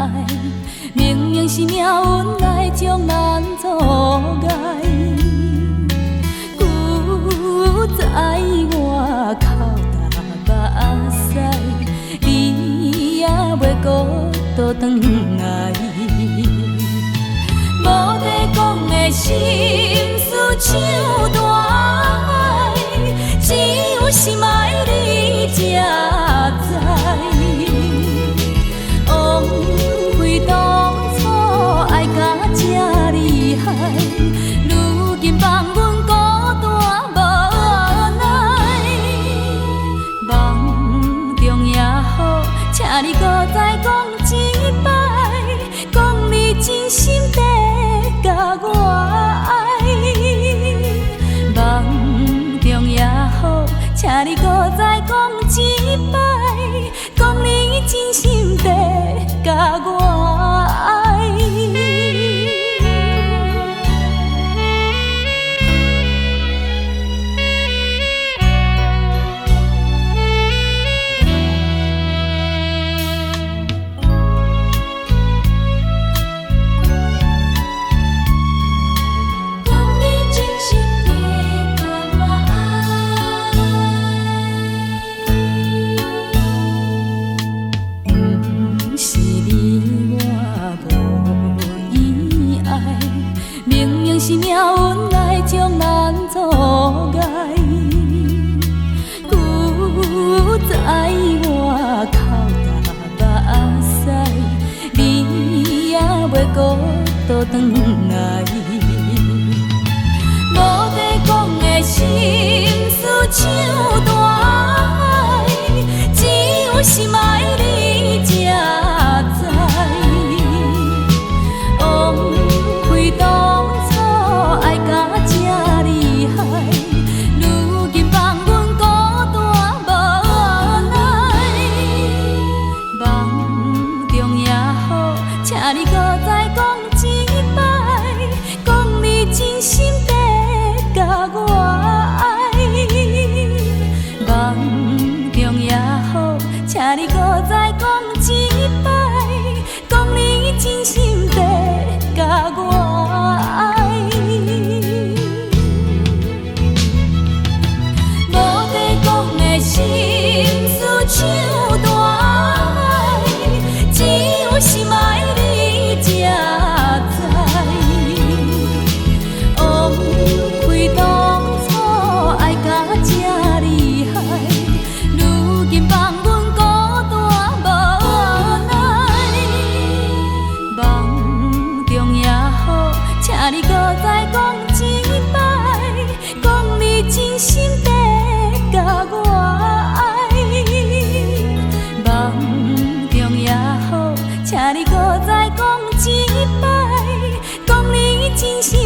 愛，明明是命運來將咱阻礙。舊知我哭焦目屎，你也袂閣倒轉來。無得講的心事像大海，只有心愛你才知。枉費當初愛甲這厲害，如今放阮孤單無奈。夢中也好，請你閣再講一擺，講你真心地共我愛。夢中也好，請你閣再講一擺，講你真心地共我愛。講你真心地共我愛。毋是你我無意愛，明明是命運來將咱阻礙。舊知我哭焦目屎，你也袂閣倒轉來。無得講的心事像大海，只有心愛你才知。枉費當初愛甲這厲害，如今放阮孤單無奈。夢中也好，請你閣再講一擺，講你真心地共我愛。夢中也好，請你閣再講一擺，講你真心地共我愛。無得講的心事像大海，只有心愛你才知。枉費當初愛甲這厲害，如今放阮孤單無奈。夢中也好，請你閣再講一擺，講你真心地共我愛。夢中也好，請你閣再講一擺，講你真心